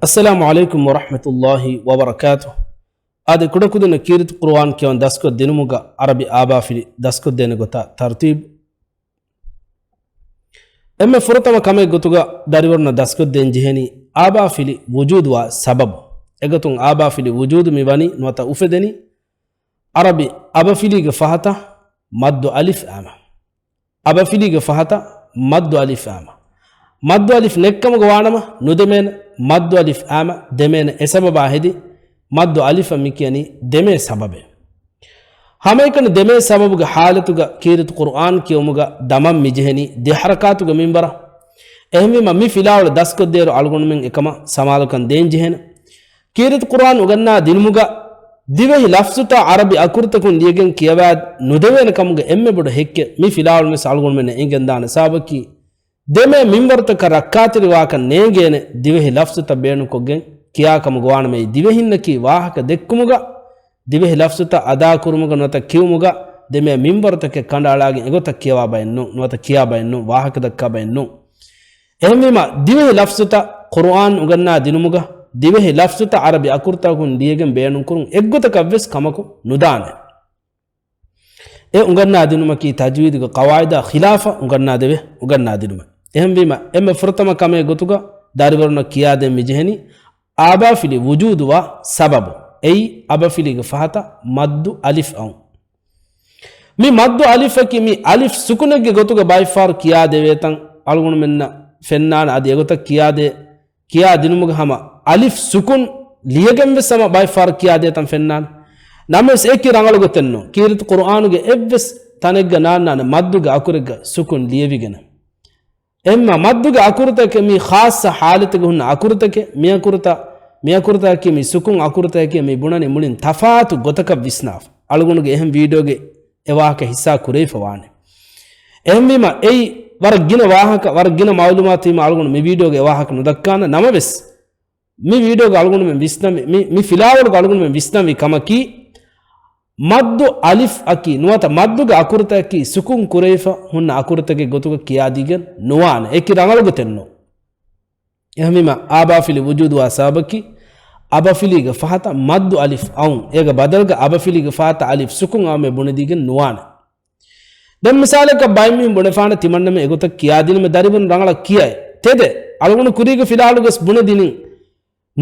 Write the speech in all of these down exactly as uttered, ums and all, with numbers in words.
އައްސަލާމު ޢަލައިކުމް ވަރަޙްމަތުﷲި ވަބަރަކާތުހު. އާދެ، ކުޑަކުދިންނަށް ކީރިތި ޤުރުއާން ކިޔަވަން ދަސްކޮށްދިނުމުގަ ޢަރަބި އާބާފިލި ދަސްކޮށްދޭނެ ގޮތާ ތަރުތީބު. އެންމެ ފުރަތަމަ ކަމެއް ގޮތުގަ ދަރިވަރުންނަށް ދަސްކޮށްދޭން ޖެހެނީ އާބާފިލި ވުޖޫދުވާ ސަބަބު. އެގޮތުން އާބާފިލި ވުޖޫދު މި ވަނީ ނުވަތަ އުފެދެނީ ޢަރަބި އަބަފިލީގެ ފަހަތަށް މައްދު އަލިފް އައިމަ. އަބަފިލީގެ ފަހަތަށް މައްދު އަލިފް އައިމަ. މައްދު އަލިފް ނެއްކަމުގަ ވާނަމަ ނުދެމޭނެ، މައްދު އަލިފް އައިމަ ދެމޭނެ. އެ ސަބަބާ ހެދި މައްދު އަލިފަށް މި ކިޔަނީ ދެމޭ ސަބަބެއް. ހަމައެކަނި ދެމޭ ސަބަބުގެ ޙާލަތުގަ ކީރިތި ޤުރުއާން ކިޔުމުގަ ދަމަން މި ޖެހެނީ ދެ ޙަރަކާތުގެ މިންވަރަށް. އެހެންވީމަ މި ފިލާވަޅު ދަސްކޮށްދޭއިރު އަޅުގަނޑުމެން އެކަމަށް ސަމާލުކަން ދޭން ޖެހޭނެ. ކީރިތި ޤުރުއާން އުގަންނާ ދިނުމުގަ ދިވެހި ލަފްޒުތައް ޢަރަބި އަކުރުތަކުން ލިޔެގެން ކިޔަވާ ނުދެވޭނެ ކަމުގެ އެންމެ ބޮޑު ހެއްކެއް މި ފިލާވަޅުންވެސް އަޅުގަނޑުމެންނަށް އެނގެންދާނެ. ސަބަބަކީ ދެމޭ މިންވަރުތަކަށް ރައްކާތެރިވާކަށް ނޭނގޭނެ ދިވެހި ލަފްޒުތައް ބޭނުންކޮށްގެން ކިޔާކަމުގަ ވާނަމަ، އެއީ ދިވެހިންނަކީ ވާހަކަ ދެއްކުމުގަ ދިވެހި ލަފްޒުތައް އަދާކުރުމުގަ ނުވަތަ ކިޔުމުގަ ދެމޭ މިންވަރުތަކެއް ކަނޑައަޅާގެން އެގޮތަށް ކިޔަވާ ބައެއް ނޫން، ނުވަތަ ކިޔާ ބައެއް ނޫން، ވާހަކަ ދައްކާ ބައެއް ނޫން. އެހެންވީމަ، ދިވެހި ލަފްޒުތައް ޤުރުއާން އުގަންނާ ދިނުމުގަ، ދިވެހި ލަފްޒުތައް ޢަރަބި އަކުރުތަކުން ލިޔެގެން ބޭނުންކުރުން އެއްގޮތަކަށްވެސް ކަމަކު ނުދާނެ. އެ އުނގަންނާ ދިނުމަކީ ތަޖްވީދުގެ ޤަވާޢިދާ ޚިލާފަށް އުނގަންނާދެވޭ، އުގަންނާދިނުމެއް. އެހެންވީމަ، އެންމެ ފުރަތަމަ ކަމެއް ގޮތުގަ ދަރިވަރުންނަށް ކިޔާދޭން މިޖެހެނީ، އާބާފިލި ވުޖޫދުވާ ސަބަބު. އެއީ، އަބަފިލީގެ ފަހަތަށް މައްދު އަލިފް އައުން. މި މައްދު އަލިފަކީ މި އަލިފް ސުކުނެއްގެ ގޮތުގަ ބައެއްފަހަރު ކިޔާދެވޭތަން އަޅުގަނޑުމެންނަށް ފެންނާނެ. އަދި އެގޮތަށް ކިޔާދޭ، ކިޔާ ދިނުމުގަ ހަމަ އަލިފް ސުކުން ލިޔެގެންވެސް ހަމަ ބައެއްފަހަރު ކިޔާދޭތަން ފެންނާނެ. ނަމަވެސް އެކި ރަނގަޅު ގޮތެއްނު. ކީރިތި ޤުރުއާނުގެ އެއްވެސް ތަނެއްގަ ނާންނާނެ މައްދުގެ އަކުރެއްގަ ސުކުން ލިޔެވިގެނެ. އެހެންމަ މައްދުގެ އަކުރުތަކެއް މީ ޚާއްޞަ ޙާލަތެއްގަ ހުންނަ އަކުރުތަކެއް، މި އަކުރުތައް، މި އަކުރުތަކަކީ މި ސުކުން އަކުރުތަކަކީ މި ބުނަނީ މުޅިން ތަފާތު ގޮތަކަށް ވިސްނާފަ. އަޅުގަނޑުގެ އެހެން ވީޑިއޯގެ އެ ވާހަކަ ހިއްސާ ކުރެވިފަ ވާނެ. އެހެންވީމަ، އެއީ ވަރަށް ގިނަ ވާހަކަ، ވަރަށް ގިނަ މައުލޫމާތު ވީމަ އަޅުގަނޑު މި ވީޑިއޯގެ އެ ވާހަކަ ނުދައްކާނެ. ނަމަވެސް، މި ވީޑިއޯގަ އަޅުގަނޑުމެން ވިސްނަންވީ، މި، މި ފިލާވަޅުގަ އަޅުގަނޑުމެން ވިސްނަންވީ ކަމަކީ، މައްދު އަލިފް އަކީ ނުވަތަ މައްދުގެ އަކުރުތަކަކީ ސުކުން ކުރެވިފަ ހުންނަ އަކުރުތަކެއް ގޮތުގަ ކިޔާދީގެން ނުވާނެ. އެކި ރަނގަޅު ގޮތެއްނު. އެހެންވީމަ، އާބާފިލި ވުޖޫދުވާ ސަބަބަކީ، އަބަފިލީގެ ފަހަތަށް މައްދު އަލިފް އައުން. އޭގެ ބަދަލުގަ އަބަފިލީގެ ފަހަތަށް އަލިފް ސުކުން އައުމޭ ބުނެދީގެން ނުވާނެ. ދެން މިސާލަކަށް ބައެއް މީހުން ބުނެފާނެ ތިމަންނަމެން އެގޮތަށް ކިޔާދިނުމޭ ދަރިވަރުން ރަނގަޅަށް ކިޔައޭ. ތެދެއް، އަޅުގަނޑު ކުރީގެ ފިލާވަޅުގަސް ބުނެދިނީ.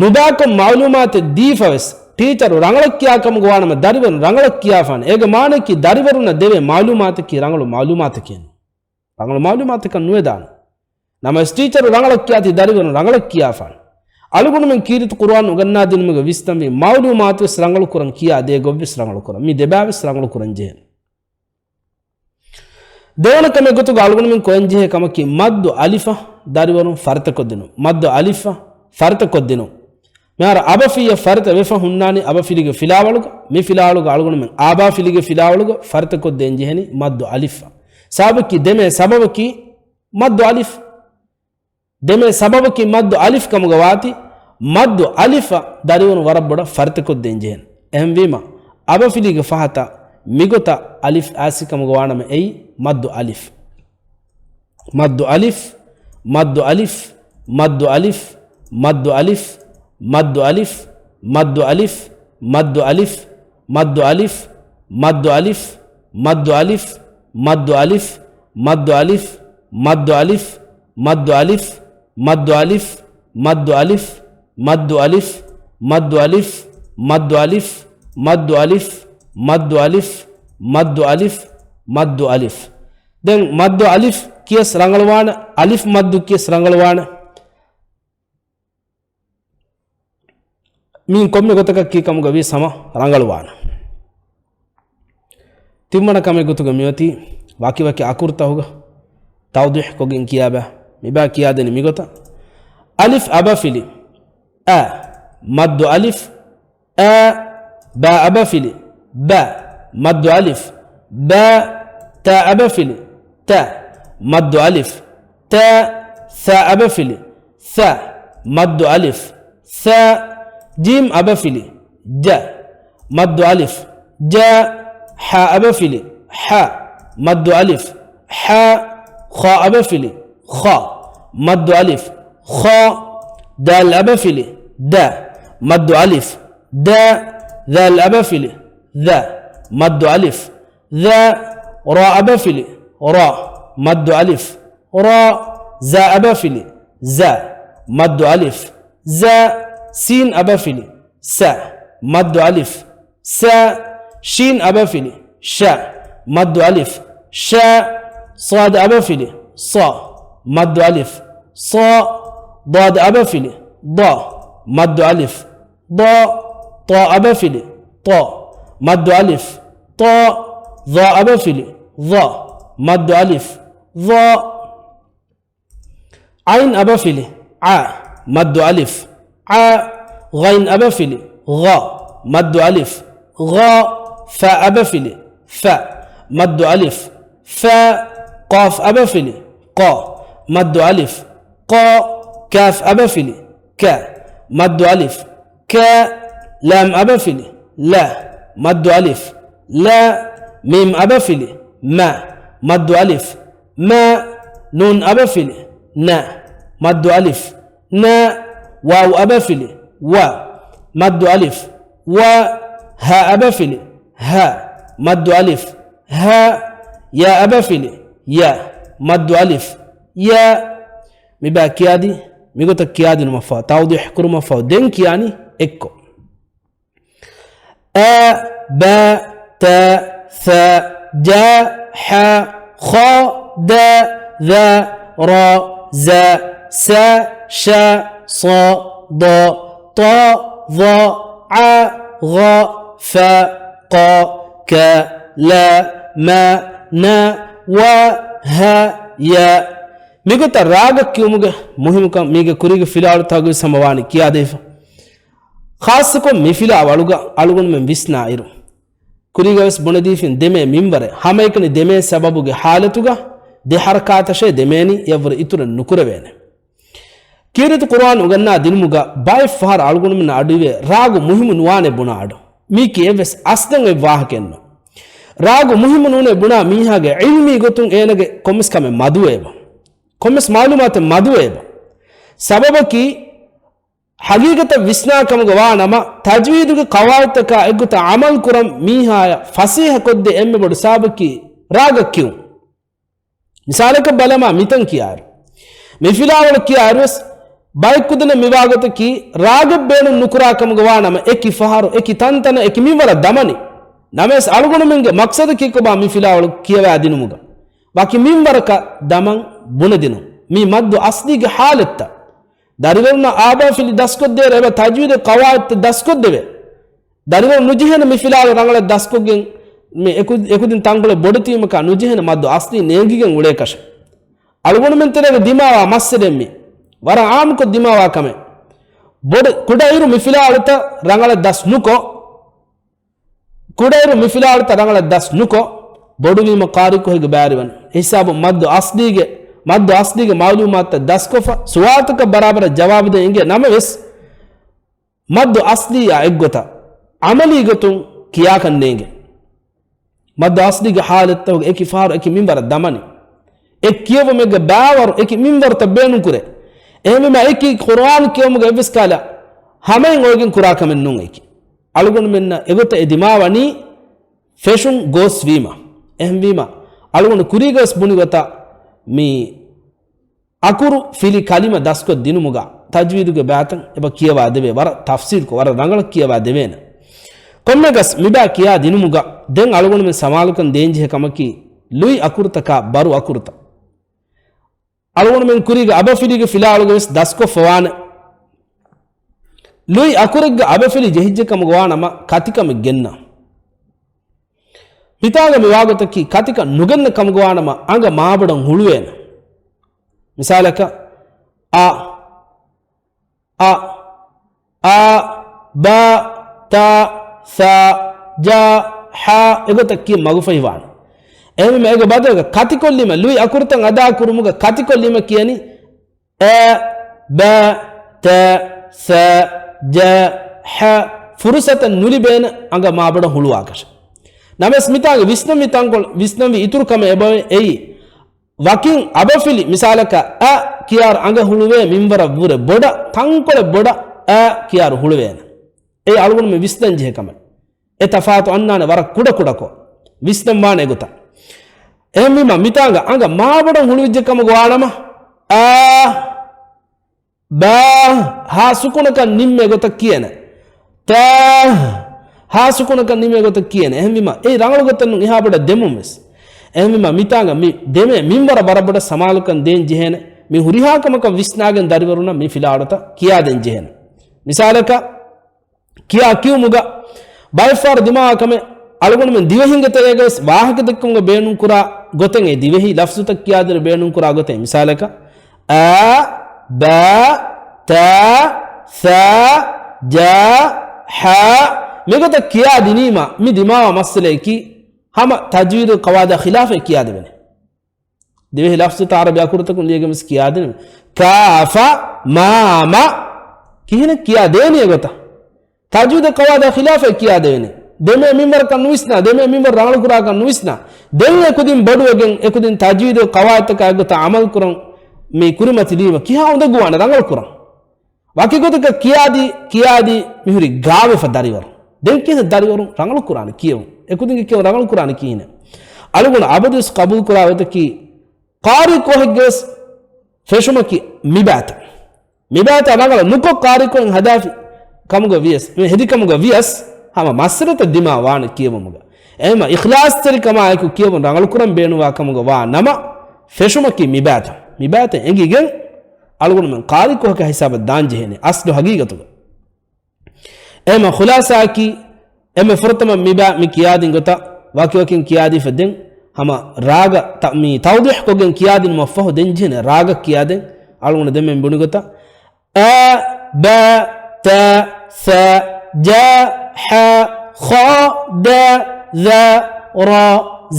ނުބާކޮށް މައުލޫމާތެއް ދީފަވެސް، ޓީޗަރު ރަނގަޅަށް ކިޔާކަމުގަ ވާނަމަ ދަރިވަރުން ރަނގަޅަށް ކިޔާފާނެ. އޭގެ މާނައަކީ ދަރިވަރުންނަށް ދެވޭ މައުލޫމާތަކީ ރަނގަޅު މައުލޫމާތަކެއް ނޫން. ރަނގަޅު މައުލޫމާތަކަށް ނުވެދާނެ. ނަމަވެސް ޓީޗަރު ރަނގަޅަށް ކިޔާތީ ދަރިވަރުން ރަނގަޅަށް ކިޔާފާނެ. އަޅުގަނޑުމެން ކީރިތި ޤުރުއާން އުގަންނާ ދިނުމުގެ ވިސްނަންވީ މައުލޫމާތުވެސް ރަނގަޅު ކުރަން ކިޔާ ދޭ ގޮތްވެސް ރަނގަޅު ކުރަން. މި ދެބާވެސް ރަނގަޅު ކުރަން ޖެހޭނެ. ދެވަނަ ކަމެއް ގޮތުގަ އަޅުގަނޑުމެން ކޮށްގެން ޖެހޭ ކަމަކީ މައްދު އަލިފަށް ދަރިވަރުން ފަރިތަކޮށްދިނުން. މައްދު އަލިފަށް ފަރިތަކޮށްދިނުން. މިހާރު އަބަފިއްޔަށް ފަރިތަ ވެފަ ހުންނާނީ އަބަފިލީގެ ފިލާވަޅުގަ، މި ފިލާވަޅުގަ އަޅުގަނޑުމެން އާބާފިލީގެ ފިލާވަޅުގަ ފަރިތަކޮށްދޭން ޖެހެނީ މައްދު އަލިފަށް. ސަބަބަކީ ދެމޭ ސަބަބަކީ މައްދު އަލިފް. ދެމޭ ސަބަބަކީ މައްދު އަލިފް ކަމުގަ ވާތީ، މައްދު އަލިފަށް ދަރިވަރުން ވަރަށް ބޮޑަށް ފަރިތަކޮށްދޭން ޖެހޭނެ. އެހެންވީމަ، އަބަފިލީގެ ފަހަތަށް މިގޮތަށް އަލިފް އައިސް ކަމުގަ ވާނަމަ އެއީ މައްދު އަލިފް. މައްދު އަލިފް، މައްދު އަލިފް، މައްދު އަލިފް، މައްދު އަލިފް، މައްދު އަލިފް، މައްދު އަލިފް، މައްދު އަލިފް، މައްދު އަލިފް، މައްދު އަލިފް، މައްދު އަލިފް، މައްދު އަލިފް، މައްދު އަލިފް، މައްދު އަލިފް، މައްދު އަލިފް، މައްދު އަލިފް، މައްދު އަލިފް، މައްދު އަލިފް، މައްދު އަލިފް، މައްދު އަލިފް، މައްދު އަލިފް. ދެން މައްދު އަލިފް ކިޔަސް ރަނގަޅުވާނެ، އަލިފް މައްދު ކިޔަސް ރަނގަޅުވާނެ. މިއިން ކޮންމެ ގޮތަކަށް ކީ ކަމުގަ ވިޔަސް ހަމަ ރަނގަޅުވާނެ. ތިންވަނަ ކަމެއް ގޮތުގަ މިއޮތީ ވަކިވަކި އަކުރުތަކުގަ ތައުޟީޙު ކޮށްގެން ކިޔާބަ. މިބާ ކިޔާދެނީ މިގޮތަށް. އަލިފް އަބަފިލި. އަ، މައްދު އަލިފް. އަ، ބާ އަބަފިލި. ބަ، މައްދު އަލިފް. ބަ، ތާ އަބަފިލި. ތަ، މައްދު އަލިފް. ތަ، ޘާ އަބަފިލި. ޘަ، މައްދު އަލިފް. ޘަ، ޖީމް އަބަފިލި. ޖަ، މައްދު އަލިފް. ޖަ، ޙާ އަބަފިލި. ޙަ، މައްދު އަލިފް. ޙަ، ޚާ އަބަފިލި. ޚަ، މައްދު އަލިފް. ޚަ، ދާލް އަބަފިލި. ދަ، މައްދު އަލިފް. ދަ، ޛާލް އަބަފިލި، ޛަ، މައްދު އަލިފް. ޛަ، ރާ އަބަފިލި، ރަ، މައްދު އަލިފް. ރާ، ޒާ އަބަފިލި، ޒަ، މައްދު އަލިފް. ޒަ، ސީން އަބަފިލި، ސަ، މައްދު އަލިފް. ސަ، ޝީން އަބަފިލި، ޝަ، މައްދު އަލިފް. ޝަ، ޞާދު އަބަފިލި، ޞަ، މައްދު އަލިފް. ޞަ، ޟާދު އަބަފިލި، ޟަ، މައްދު އަލިފް. ޟަ، ޠާ އަބަފިލި، ޠަ، މައްދު އަލިފް. ޠާ، ޡާ އަބަފިލި، ޡަ، މައްދު އަލިފް. ޡަ، ޢައިން އަބަފިލި، ޢަ، މައްދު އަލިފް. ޢަ، ޣައިން އަބަފިލި، ޣަ، މައްދު އަލިފް. ޣަ، ފާ އަބަފިލި، ފަ، މައްދު އަލިފް. ފަ، ޤާފް އަބަފިލި، ޤަ، މައްދު އަލިފް. ޤަ، ކާފް އަބަފިލި، ކަ، މައްދު އަލިފް. ކަ، ލާމް އަބަފިލި، ލަ، މައްދު އަލިފް. ލަ، މީމް އަބަފިލި، މަ، މައްދު އަލިފް. މަ، ނޫން އަބަފިލި، ނަ، މައްދު އަލިފް. ނަ، ވާވް އަބަފިލި، ވަ، މައްދު އަލިފް. ވަ، ހާ އަބަފިލި، ހަ، މައްދު އަލިފް. ހަ، ޔާ އަބަފިލި، ޔަ، މައްދު އަލިފް. ޔަ. މިބާ ކިޔާދި، މިގޮތަށް ކިޔާދިނުމަށްފަހު، ތައުޟީޙު ކުރުމަށްފަހު ދެން ކިޔާނީ އެއްކޮށް. އަ، ބަ، ތަ، ޘަ، ޖަ، ޙަ، ޚަ، ދަ، ޛަ، ރަ، ޒަ، ސަ، ޝަ، ޞަ، ޟަ، ޠަ، ޡަ، ޢަ، ޣަ، ފަ، ޤަ، ކަ، ލަ، މަ، ނަ، ވަ، ހަ، ޔަ. މިގޮތަށް ރާގަށް ކިޔުމުގެ މުހިއްމުކަން މީގެ ކުރީގެ ފިލާވަޅުތަކުގައި ހަމަ ވާނީ ކިޔާދެވިފަ. ޚާއްޞަކޮށް މި ފިލާވަޅުގަ އަޅުގަނޑުމެން ވިސްނާއިރު، ކުރީގަވެސް ބުނެދީފިން ދެމޭ މިންވަރެއް، ހަމައެކަނި ދެމޭ ސަބަބުގެ ޙާލަތުގަ ދެ ޙަރަކާތަށޭ ދެމޭނީ، އެއަށްވުރެ އިތުރެއް ނުކުރެވޭނެ. ކީރިތި ޤުރުއާން އުގަންނާ ދިނުމުގަ ބައެއް ފަހަރު އަޅުގަނޑުމެންނަށް އަޑުއިވޭ ރާގު މުހިއްމު ނުވާނެ ބުނާ އަޑު. މީކީ އެއްވެސް އަސްލެއް އޮތް ވާހަކައެއްނު. ރާގު މުހިއްމު ނޫނޭ ބުނާ މީހާގެ ޢިލްމީ ގޮތުން އޭނަގެ ކޮންމެސް ކަމެއް މަދުވެއެވެ. ކޮންމެސް މަޢުލޫމާތެއް މަދުވެއެވެ. ސަބަބަކީ، ޙަޤީޤަތަށް ވިސްނާ ކަމުގަ ވާ ނަމަ، ތަޖްވީދުގެ ޤަވާޢިދުތަކާ އެއްގޮތަށް ޢަމަލު ކުރަން މީހާޔަށް ފަސޭހަ ކޮށްދޭ އެންމެ ބޮޑު ސަބަބަކީ ރާގަށް ކިޔުން. މިސާލަކަށް ބަލަމާ މިތަން ކިޔާއިރު، މި ފިލާވަޅު ކިޔާއިރުވެސް ބައެއްކުދިންނަށް މިވާގޮތަކީ ރާގެއް ބޭނުން ނުކުރާ ކަމުގަ ވާ ނަމަ، އެކި ފަހަރު، އެކި ތަންތަނަށް، އެކި މިންވަރަށް ދަމަނީ. ނަމަވެސް އަޅުގަނޑުމެންގެ މަޤްޞަދަކީ ކޮބާ މި ފިލާވަޅު ކިޔަވާ ދިނުމުގަ؟ ވަކި މިންވަރަކަށް ދަމަން ބުނެދިނުން. މީ މައްދު އަސްލީގެ ޙާލަތްތައް. ދަރިވަރުންނަށް އާބާފިލި ދަސްކޮށްދޭއިރު އެބަ ތަޖްވީދުގެ ޤަވާޢިދުތައް ދަސްކޮށްދެވޭ. ދަރިވަރުން ނުޖެހޭނެ މި ފިލާވަޅު ރަނގަޅަށް ދަސްކޮށްގެން މި އެކު-، އެކުދިން ތަންކޮޅެއް ބޮޑެތިވީމަކާ ނުޖެހޭނެ މައްދު އަސްލީ ނޭނގިގެން އުޅޭކަށެއް. އަޅުގަނޑުމެން ތެރޭގަ ދިމާވާ މައްސަލައެއް މީ. ވަރަށް ޢާއްމުކޮށް ދިމާވާ ކަމެއް. ބޮޑު-، ކުޑައިރު މި ފިލާވަޅުތައް ރަނގަޅަށް ދަސް ނުކޮށް، ކުޑައިރު މި ފިލާވަޅުތައް ރަނގަޅަށް ދަސް ނުކޮށް، ބޮޑުވީމަ ޤާރީ ކުހެއްގެ ބައިވެރިވަން. އެހިސާބުން މައްދު އަސްލީގެ، މައްދު އަސްލީގެ މަޢުލޫމާތުތައް ދަސްކޮށްފަ، ސުވާލުތަކަށް ބަރާބަރަށް ޖަވާބު ދޭން އިނގޭ ނަމަވެސް، މައްދު އަސްލީއާ އެއްގޮތަށް ޢަމަލީ ގޮތުން ކިޔާކަށް ނޭނގެ. މައްދު އަސްލީގެ ޙާލަތްތަކުގަ އެކި ފަހަރު އެކި މިންވަރަށް ދަމަނީ. އެ ކިޔެވުމެއްގެ ބާވަރު އެކި މިންވަރުތައް ބޭނުންކުރޭ. އެހެންވީމަ އެކި ޤުރުއާން ކިޔެވުމުގެ އެއްވެސް ކަހަލަ ހަމައިން އޮވެގެން ކުރާ ކަމެއް ނޫން އެކި. އަޅުގަނޑުމެންނަށް އެގޮތަށް އެ ދިމާވަނީ ފެށުން ގޯސްވީމަ. އެހެންވީމަ، އަޅުގަނޑު ކުރީގަވެސް ބުނި ގޮތަށް މި އަކުރު ފިލި ކަލިމަ ދަސްކޮށް ދިނުމުގަ ތަޖްވީދުގެ ބައިތައް އެބަ ކިޔަވާ ދެވޭ، ވަރަށް ތަފްސީލްކޮށް، ވަރަށް ރަނގަޅަށް ކިޔަވާ ދެވޭނެ. ކޮންމެއަކަސް މިބާ ކިޔާ ދިނުމުގަ ދެން އަޅުގަނޑުމެން ސަމާލުކަން ދޭންޖެހޭ ކަމަކީ ލުއި އަކުރުތަކާ ބަރު އަކުރުތައް. އަޅުގަނޑުމެން ކުރީގެ އަބަފިލީގެ ފިލާވަޅުގަވެސް ދަސްކޮށްފަވާނެ. ލުއި އަކުރެއްގެ އަބަފިލި ޖެހިއްޖެ ކަމުގަ ވާނަމަ ކަތިކަމެއް ގެންނަ. މިތާގަ މިވާގޮތަކީ ކަތިކަން ނުގެންނަ ކަމުގަ ވާނަމަ އަނގަ މާބޮޑަށް ހުޅުވޭނެ. މިސާލަކަށް، އަ، އަ، އަ، ބަ، ތަ، ޘަ، ޖަ، ޙަ އެގޮތަށް ކިޔަން މަގުފަހިވާނެ. އެހެންވީމަ އޭގެ ބަދަލުގަ ކަތިކޮށްލީމަ ލުއި އަކުރުތައް އަދާ ކުރުމުގަ ކަތިކޮށްލީމަ ކިޔަނީ އަ، ބަ، ތަ، ޘަ، ޖަ، ޙަ ފުރުޞަތެއް ނުލިބޭނެ އަނގަ މާބޮޑަށް ހުޅުވާކަށެއް. ނަމަވެސް މިތާގެ ވިސްނަންވީ ތަންކޮޅު، ވިސްނަންވީ އިތުރު ކަމެއް އެބައޮތް އެއީ. ވަކިން އަބަފިލި މިސާލަކަށް އަ ކިޔާއިރު އަނގަ ހުޅުވޭ މިންވަރަށް ވުރެ ބޮޑަށް، ތަންކޮޅެއް ބޮޑަށް އަ ކިޔާރު ހުޅުވޭނެ. އެ އަޅުގަނޑުމެން ވިސްނަން ޖެހޭ ކަމެއް. އެ ތަފާތު އަންނާނެ ވަރަށް ކުޑަ ކުޑަކޮށް. ވިސްނަން ވާނެ އެގޮތަށް. އެހެންވީމަ މިތާނގަ އަނގަ މާބޮޑަށް ހުޅުވިއްޖެ ކަމުގަ ވާނަމަ، އާ، ބާ، ހާ ސުކުނަކަށް ނިންމޭ ގޮތަށް ކިޔޭނެ. ތާ، ހާ ސުކުނަކަށް ނިންމޭ ގޮތަށް ކިޔޭނެ. އެހެންވީމަ އެ ރަނގަޅު ގޮތަށް ނޫން އެހާ ބޮޑަށް ދެމުން ވެސް. އެހެންވީމަ މިތާނގަ މި ދެމޭ މިންވަރަށް ވަރަށް ބޮޑަށް ސަމާލުކަން ދޭން ޖެހޭނެ. މި ހުރިހާ ކަމަކަށް ވިސްނާގެން ދަރިވަރުންނަށް މި ފިލާވަޅުތައް ކިޔާދޭން ޖެހޭނެ. މިސާލަކަށް، ކިޔާ ކިޔުމުގަ ބައެއްފަހަރު ދިމާވާ ކަމެއް އަޅުގަނޑުމެން ދިވެހިންގެ ތެރޭގަވެސް ވާހަކަ ދެއްކުމުގަ ބޭނުންކުރާ ގޮތެއް އެ ދިވެހި ލަފްޒުތައް ކިޔާދިނު ބޭނުންކުރާ ގޮތެއް. މިސާލަކަށް، އަ، ބަ، ތަ، ސަ، ޖަ، ހަ، މިގޮތަށް ކިޔާދިނީމަ މި ދިމާވާ މައްސަލަޔަކީ ހަމަ ތަޖްވީދު ޤަވާއިދާ ޚިލާފަށް ކިޔާދެވޭނެ. ދިވެހި ލަފްޒުތައް ޢަރަބި އަކުރުތަކުން ލިޔެގެން ވެސް ކިޔާދިނު. ކާފަ މާމަ ކިހިނެއް ކިޔާ ދޭނީ އެގޮތަށް؟ ތަޖްވީދު ޤަވާއިދާ ޚިލާފަށް ކިޔާދެވޭނެ. ދެމޭ މިންވަރަކަށް ނުވިސްނާ، ދެމޭ މިންވަރު ރަނގަޅުކުރާކަށް ނުވިސްނާ. ދެން އެކުދިން ބޮޑުވެގެން އެކުދިން ތަޖްވީދު ޤަވާއިދުތަކާ އެގޮތަށް ޢަމަލުކުރަން މި ކުރިމަތިލީމަ ކިހާ އުނދަގޫވާނެ ރަނގަޅުކުރަން؟ ވަކި ގޮތަކަށް ކިޔާދީ، ކިޔާދީ މިހުރީ ގާވެފަ ދަރިވަރު. ދެން ކިހިނެއް ދަރިވަރުން ރަނގަޅުކުރާނެ ކިޔެވުން؟ އެކުދިންގެ ކިޔެވުން ރަނގަޅުކުރާނެ ކިހިނެއް؟ އަޅުގަނޑު އަބަދުވެސް ޤަބޫލުކުރާ ގޮތަކީ، ޤާރީ ކޯހެއްގެވެސް ފެށުމަކީ މިބާތަ. މިބާތަ ރަނގަޅަށް ނުކޮށް ޤާރީ ކޯހެއް ހަދާފި ކަމުގަ ވިޔަސް، މި ހެދި ކަމުގަ ވިޔަސް، ހަމަ މައްސަލަތައް ދިމާ ވާނެ ކިޔެވުމުގަ. އެހެންމަ އިޚްލާޞްތެރިކަމާއެކު ކިޔެވުން ރަނގަޅުކުރަން ބޭނުންވާ ކަމުގަ ވާ ނަމަ، ފެށުމަކީ މިބާތަ. މިބާތަ އެނގިގެން އަޅުގަނޑުމެން ޤާރީ ކޯހަކަށް ހިސާބަށް ދާން ޖެހޭނެ އަސްލު ހަގީގަތުގަ. އެހެންމަ ޚުލާޞާއަކީ، އެންމެ ފުރަތަމަ މިބާ މި ކިޔާދިން ގޮތަށް ވަކިވަކިން ކިޔާދީފަ ދެން ހަމަ ރާގަށް ތަ-، މި ތައުޟީޙް ކޮށްގެން ކިޔާދިނުމަށްފަހު ދެން ޖެހޭނެ ރާގަށް ކިޔާދޭން. އަޅުގަނޑު ދެންމެ ބުނި ގޮތަށް، އަ، ބަ، ތަ، ސަ، ޖަ، ހަ، ޚަ، ދަ، ޛަ، ރަ،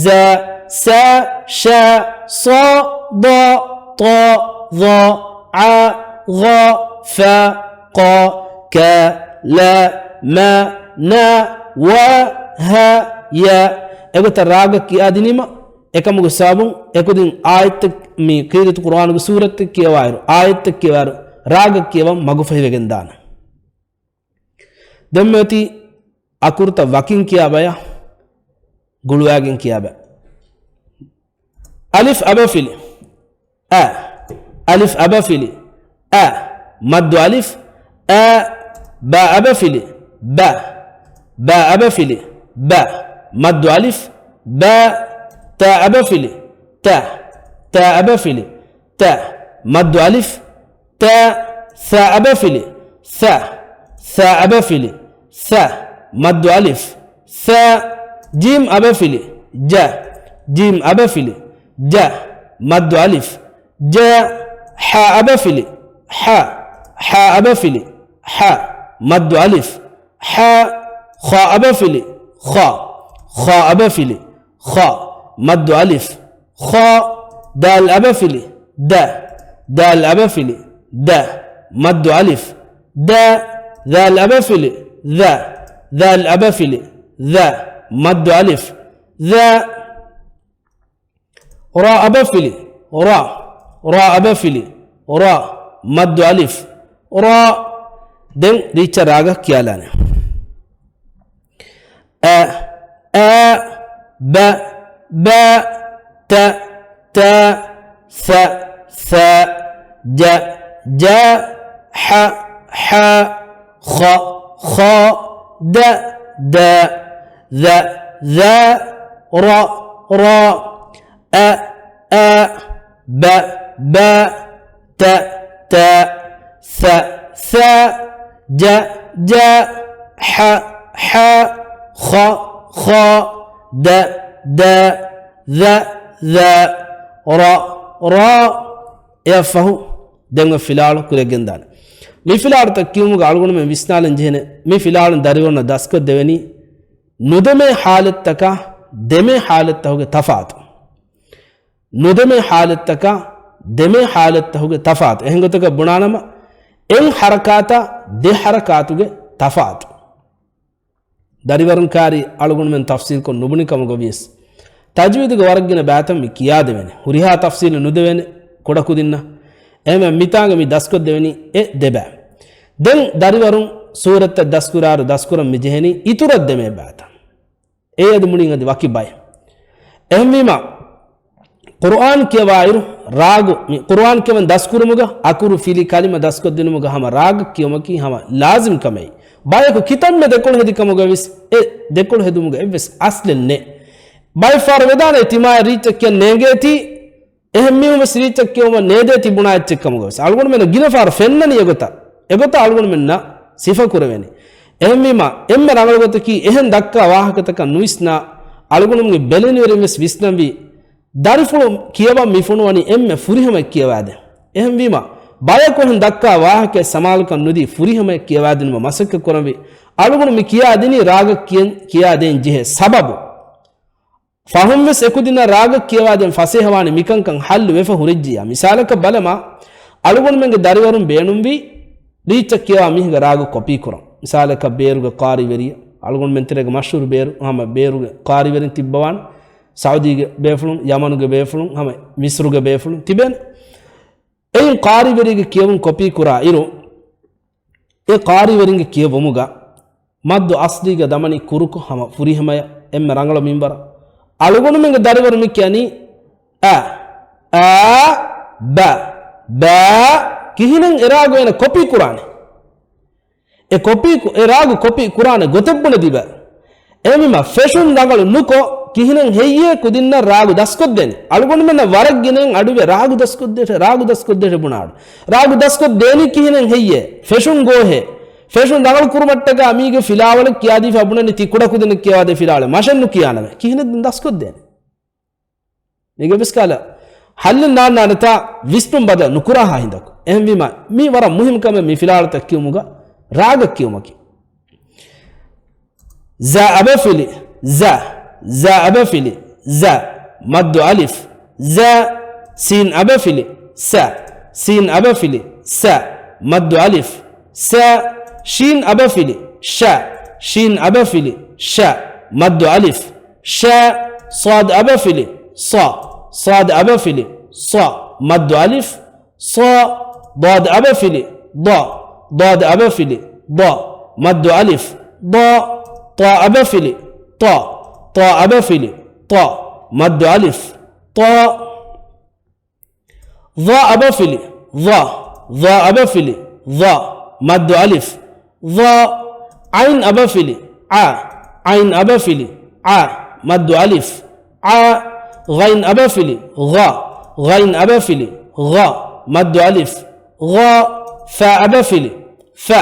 ޒަ، ސަ، ޝަ، ޞަ، ޟަ، ޠަ، ޡަ، ޢަ، ޣަ، ފަ، ޤަ، ކަ، ލަ، މަ، ނަ، ވަ، ހަ، ޔަ. އެގޮތަށް ރާގަށް ކިޔާދިނީމަ، އެކަމުގެ ސަބަބުން އެކުދިން އާޔަތްތައް، މި ޤީރިތު ޤުރުއާނުގެ ސޫރަތްތައް ކިޔަވާއިރު، އާޔަތްތައް ކިޔަވާއިރު، ރާގަށް ކިޔަވަން މަގުފަހިވެގެން ދާނެ. ދެންމެ އޮތީ އަކުރުތައް ވަކިން ކިޔާ ބަޔަށް، ގުޅުވާގެން ކިޔާ ބައެއް. އަލިފް އަބަފިލި، އަ. އަލިފް އަބަފިލި، އަ. މައްދު އަލިފް، އަ. ބާ އަބަފިލި، ބަ. ބާ އަބަފިލި، ބަ. މައްދު އަލިފް، ބަ. ތާ އަބަފިލި، ތަ. ތާ އަބަފިލި، ތަ. މައްދު އަލިފް، ތަ. ޘާ އަބަފިލި، ޘަ. ޘާ އަބަފިލި، ޘަ. މައްދު އަލިފް، ޘަ. ޖީމް އަބަފިލި، ޖަ. ޖީމް އަބަފިލި، ޖަ. މައްދު އަލިފް، ޖަ. ޙާ އަބަފިލި، ޙަ. ޙާ އަބަފިލި، ޙަ. މައްދު އަލިފް، ޙަ. ޚާ އަބަފިލި، ޚަ. ޚާ އަބަފިލި، ޚަ. މައްދު އަލިފް، ޚަ. ދާލް އަބަފިލި، ދަ. ދާލް އަބަފިލި، ދަ. މައްދު އަލިފް، ދަ. ޛާލް އަބަފިލި، ޛަ. ޛާލް އަބަފިލި، ޛަ. މައްދު އަލިފް، ޛަ. ރާ އަބަފިލި، ރާ. ރާ އަބަފިލި، ރާ. މައްދު އަލިފް، ރާ. ދެން ރީއްޗަށް ރާގަށް ކިޔާލާނެ. އަ، އަ، ބަ، ބަ، ތަ، ތަ، ސަ، ސަ، ޖަ، ޖަ، ޙަ، ޙަ، ޚަ، ޚަ، ދަ، ދަ، ޛަ، ޛަ، ރަ، ރަ، އަ، އަ، ބަ، ބަ، ތަ، ތަ، ސަ، ސަ، ޖަ، ޖަ، ޙަ، ޙަ، ޚަ، ޚަ، ދަ، ދަ، ޛަ، ޛަ، ރަ، ރަ. އެއަށްފަހު ދެން އޮތް ފިލާވަޅު ކުރިއަށް ގެންދާނެ. މި ފިލާވަޅުތައް ކިޔުމުގަ އަޅުގަނޑުމެން ވިސްނާލަން ޖެހޭނެ، މި ފިލާވަޅުން ދަރިވަރުންނަށް ދަސްކޮށްދެވެނީ ނުދެމޭ ޙާލަތްތަކާ ދެމޭ ޙާލަތްތަކުގެ ތަފާތު. ނުދެމޭ ޙާލަތްތަކާ ދެމޭ ޙާލަތްތަކުގެ ތަފާތު. އެހެން ގޮތަކަށް ބުނާނަމަ، އެއް ޙަރަކާތާ ދެ ޙަރަކާތުގެ ތަފާތު. ދަރިވަރުން ކާރި އަޅުގަނޑުމެން ތަފްސީލްކޮށް ނުބުނި ކަމުގަ ވިޔަސް، ތަޖްވީދުގެ ވަރަށް ގިނަ ބައިތައް މި ކިޔާދެވޭނެ. ހުރިހާ ތަފްސީލެއް ނުދެވޭނެ ކުޑަކުދިންނަށް. އެހެންވެ މިތާނގަ މި ދަސްކޮށްދެވެނީ އެ ދެ ބައި. ދެން ދަރިވަރުން ސޫރަތްތައް ދަސްކުރާއިރު ދަސްކުރަން މި ޖެހެނީ އިތުރަށް ދެމޭ ބައިތައް. އެއީ އަދި މުޅިން އަދި ވަކި ބައެއް. އެހެންވީމަ، ޤުރުއާން ކިޔަވާއިރު ރާގު، މި ޤުރުއާން ކިޔަވަން ދަސްކުރުމުގަ އަކުރު ފިލި ކަލިމަ ދަސްކޮށްދިނުމުގަ ހަމަ ރާގަށް ކިޔުމަކީ ހަމަ ލާޒިމް ކަމެއް. ބަޔަކު ކިތަންމެ ދެކޮޅު ހެދި ކަމުގަ ވެސް އެ ދެކޮޅު ހެދުމުގަ އެއްވެސް އަސްލެއް ނެތް. ބައެއްފަހަރު ވެދާނެ ތިމާޔަށް ރީއްޗަށް ކިޔަން ނޭނގޭތީ، އެހެން މީހުން ވެސް ރީއްޗަށް ކިޔަވުމަށް ނޭދޭތީ ބުނާ އެއްޗެއް ކަމުގަ ވެސް. އަޅުގަނޑުމެންނަށް ގިނަ ފަހަރު ފެންނަނީ އެގޮތަށް. އެގޮތަށް އަޅުގަނޑުމެންނަށް ސިފަ ކުރެވެނީ. އެހެންވީމަ، އެންމެ ރަނގަޅު ގޮތަކީ އެހެން ދައްކާ ވާހަކަތަކަށް ނުވިސްނާ، އަޅުގަނޑުމެންގެ ބެލެނިވެރިން ވެސް ވިސްނަންވީ، ދަރިފުޅު ކިޔަވަން މި ފޮނުވަނީ އެންމެ ފުރިހަމައަށް ކިޔަވާދޭން. އެހެންވީމަ، ބަޔަކު އެހެން ދައްކާ ވާހަކައެއް ސަމާލުކަން ނުދީ ފުރިހަމައަށް ކިޔަވާދިނުމަށް މަސައްކަތް ކުރަންވީ. އަޅުގަނޑު މި ކިޔާދިނީ ރާގަށް ކިޔަން، ކިޔާދޭން ޖެހޭ ސަބަބު. ފަހުން ވެސް އެކުދިންނަށް ރާގަށް ކިޔަވާދޭން ފަސޭހަވާނެ މިކަންކަން ހައްލު ވެފަ ހުރެއްޖިއްޔާ. މިސާލަކަށް ބަލަމާ، އަޅުގަނޑުމެންގެ ދަރިވަރުން ބޭނުންވީ ރީއްޗަށް ކިޔަވާ މީހުންގެ ރާގު ކޮޕީ ކުރަން. މިސާލަކަށް ބޭރުގެ ޤާރީވެރިޔާ، އަޅުގަނޑުމެން ތެރޭގެ މަޝްހޫރު ބޭރު، ހަމަ ބޭރުގެ ޤާރީވެރިން ތިއްބަވާނެ. ސައުދީގެ ބޭފުޅުން، ޔަމަނުގެ ބޭފުޅުން، ހަމަ މިސްރުގެ ބޭފުޅުން ތިބޭނެ. އެއިން ޤާރީވެރިގެ ކިޔެވުން ކޮޕީ ކުރާ އިރު، އެ ޤާރީވެރިންގެ ކިޔެވުމުގަ މައްދު އަސްލީގަ ދަމަނީ ކުރުކޮށް ހަމަ ފުރިހަމަޔަށް އެންމެ ރަނގަޅު މިންވަރަށް. އަޅުގަނޑުމެންގެ ދަރިވަރު މި ކިޔަނީ އަ، އާ، ބަ، ބާ. ކިހިނެއް އެ ރާގު އޭނަ ކޮޕީ ކުރާނެ؟ އެ ކޮޕީ ކު-، އެ ރާގު ކޮޕީ ކުރާނެ ގޮތެއް ބުނެދީބަ. އެހެންވީމަ ފެށުން ރަނގަޅު ނުކޮށް، ކިހިނެއް ހެއްޔޭ ކުދިންނަށް ރާގު ދަސްކޮށްދޭނެ؟ އަޅުގަނޑުމެންނަށް ވަރަށް ގިނައިން އަޑުއިވޭ ރާގު ދަސްކޮށްދޭށޭ، ރާގު ދަސްކޮށްދޭށޭ ބުނާ އަޑު. ރާގު ދަސްކޮށްދޭނީ ކިހިނެއް ހެއްޔޭ؟ ފެށުން ގޯހޭ؟ ފެށުން ރަނގަޅު ކުރުމަށްޓަކާ މީގެ ފިލާވަޅެއް ކިޔާދީފަ ބުނަނީ ތި ކުޑަކުދިންނަށް ކިޔަވާދޭ ފިލާވަޅެއް މަށެއް ނުކިޔާނަމޭ. ކިހިނެއް ދަސްކޮށްދޭނެ؟ މީގެ ވެސް ކަހަލަ ހައްލެއް ނާންނާނެތާ ވިސްނުން ބަދަލު ނުކުރާހާ ހިނދަކު. އެހެންވީމަ، މީ ވަރަށް މުހިންމު ކަމެއް މި ފިލާވަޅުތައް ކިޔުމުގަ ރާގަށް ކިޔުމަކީ. ޒާ އަބަފިލި، ޒަ، ޒާ އަބަފިލި، ޒަ، މައްދު އަލިފް، ޒަ، ސީން އަބަފިލި، ސަ، ސީން އަބަފިލި، ސަ، މައްދު އަލިފް، ސަ، ޝީން އަބަފިލި، ޝަ، ޝީން އަބަފިލި، ޝަ، މައްދު އަލިފް، ޝަ، ޞާދު އަބަފިލި، ޞަ، ޞާދު އަބަފިލި، ޞަ، މައްދު އަލިފް، ޞަ، ޟާދު އަބަފިލި، ޟަ، ޟާދު އަބަފިލި، ޟަ، މައްދު އަލިފް، ޟަ، ޠާ އަބަފިލި، ޠަ، ޠާ އަބަފިލި، ޠަ، މައްދު އަލިފް، ޠާ، ޡާ އަބަފިލި، ޡާ، ޡާ އަބަފިލި، ޡާ، މައްދު އަލިފް، ޡާ، ޢައިން އަބަފިލި، ޢާ، ޢައިން އަބަފިލި، ޢާ، މައްދު އަލިފް، ޢާ، ޣައިން އަބަފިލި، ޣާ، ޣައިން އަބަފިލި، ޣާ، މައްދު އަލިފް، ޣާ، ފާ އަބަފިލި، ފާ،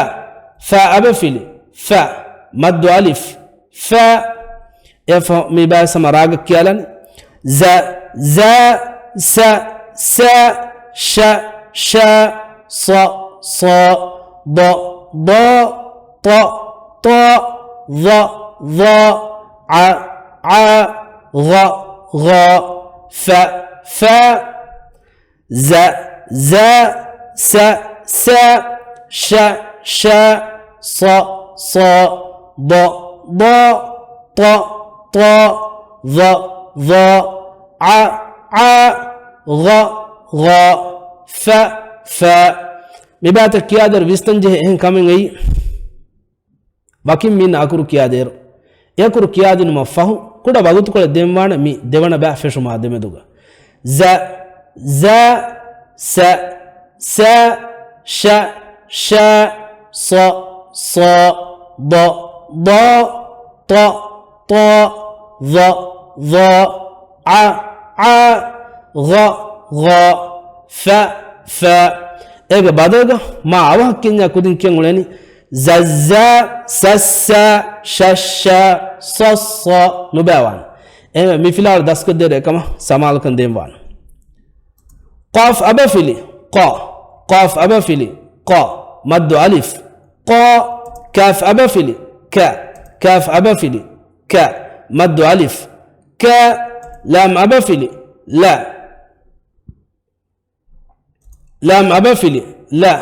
ފާ އަބަފިލި، ފާ، މައްދު އަލިފް، ފާ. އެ ފަ-، މި ބާސަމަ ރާގަށް ކިޔާލަން. ޒަ، ޒާ، ސަ، ސާ، ޝަ، ޝާ، ޞަ، ޞާ، ޟަ، ޟާ، ޠަ، ޠާ، ޡަ، ޡާ، ޢަ، ޢާ، ޣަ، ޣާ، ފަ، ފާ. ޒަ، ޒާ، ސަ، ސާ، ޝަ، ޝާ، ޞަ، ޞާ، ޟަ، ޟާ، ޠަ، ޠާ، ޡަ، ޡާ، ޢަ، ޢާ، ޣަ، ޣާ، ފަ، ފާ. މިބާތައް ކިޔާދޭއިރު ވިސްނަންޖެހޭ އެހެން ކަމެއް އެއީ. ވަކިން މިން އަކުރު ކިޔާދޭއިރު، އެ އަކުރު ކިޔާދިނުމަށް ފަހު، ކުޑަ ވަގުތުކޮޅެއް ދެންވާނެ މި ދެވަނަ ބައި ފެށުމާ ދެމެދުގަ. ޒަ، ޒާ، ސަ، ސާ، ޝަ، ޝާ، ޞަ، ޞާ، ޟަ، ޟާ، ޠަ، ޠާ، ޡަ، ޡާ، ޢަ، ޢާ، ޣަ، ޣާ، ފަ، ފާ. އޭގެ ބަދަލުގަ މާ އަވަހަށް ކިޔަންޏާ ކުދިން ކިޔަން އުޅެނީ. ޒައްޒާ، ސައްސާ، ޝައްޝާ، ޞައްޞާ ނުބައިވާނެ. އެހެންވެ، މި ފިލާވަޅު ދަސްކޮށްދޭއިރު އެކަމަށް ސަމާލުކަން ދޭންވާނެ. ޤާފް އަބަފިލި، ޤާ، ޤާފް އަބަފިލި، ޤާ، މައްދު އަލިފް، ޤާ، ކާފް އަބަފިލި، ކަ، ކާފް އަބަފިލި، ކަ، މައްދު އަލިފް، ކަ، ލާމް އަބަފިލި، ލަ. ލާމް އަބަފިލި، ލަ،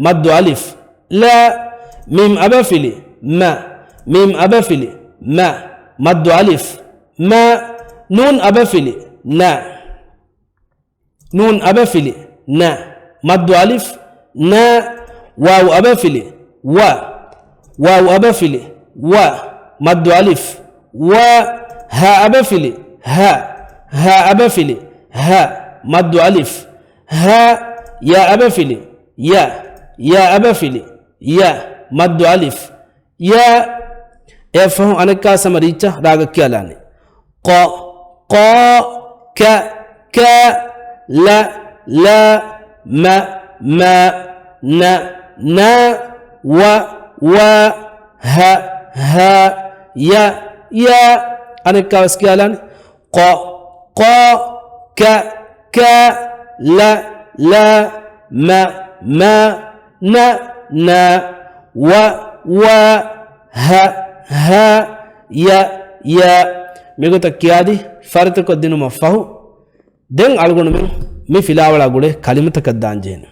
މައްދު އަލިފް، ލަ، މީމް އަބަފިލި، މަ، މީމް އަބަފިލި، މަ، މައްދު އަލިފް، މަ، ނޫން އަބަފިލި، ނަ، ނޫން އަބަފިލި، ނަ، މައްދު އަލިފް، ނަ، ވާވް އަބަފިލި، ވަ، ވާވު އަބަފިލި، ވަ، މައްދު އަލިފް، ވަ، ހާ އަބަފިލި، ހަ، ހާ އަބަފިލި، ހަ، މައްދު އަލިފް، ހަ، ޔާ އަބަފިލި، ޔަ، ޔާ އަބަފިލި، ޔަ، މައްދު އަލިފް، ޔަ. އެއަށްފަހު އަނެއްކާވެސް ހަމަ ރީއްޗަށް ރާގަށް ކިޔާލާނެ. ޤަ، ޤާ، ކަ، ކަ، ލަ، ލާ، މަ، މާ، ނަ، ނާ، ވަ، ވާ، ހަ، ހާ، ޔަ، ޔާ. އަނެއްކާވެސް ކިޔާލާނެ. ޤަ، ޤާ، ކަ، ކާ، ލަ، ލާ، މަ، މާ، ނަ، ނާ، ވަ، ވާ، ހަ، ހާ، ޔަ، ޔާ. މިގޮތަށް ކިޔާދީ ފަރިތަކޮށްދިނުމަށް ފަހު، ދެން އަޅުގަނޑުމެން މި ފިލާވަޅާ ގުޅޭ ކަލިމަތަކަށް ދާންޖެހޭނެ.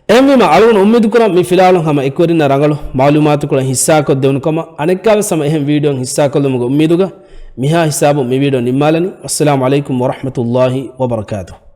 އެހެންވީމަ، އަޅުގަނޑު އުއްމީދުކުރަން މި ފިލާވަޅުން ހަމަ އެކުވެރިންނަށް ރަނގަޅު މައުލޫމާތުކޮޅެއް ހިއްސާކޮށްދެވުނު ކަމަށް. އަނެއްކާވެސް ހަމަ އެހެން ވީޑިއޯއެއް ހިއްސާކޮށްލުމުގެ އުއްމީދުގަ މިހާ ހިސާބުން މި ވީޑިއޯ ނިންމާލަނީ. އައްސަލާމު ޢަލައިކުމް ވަރަޙްމަތުﷲ ވަބަރަކާތުހު.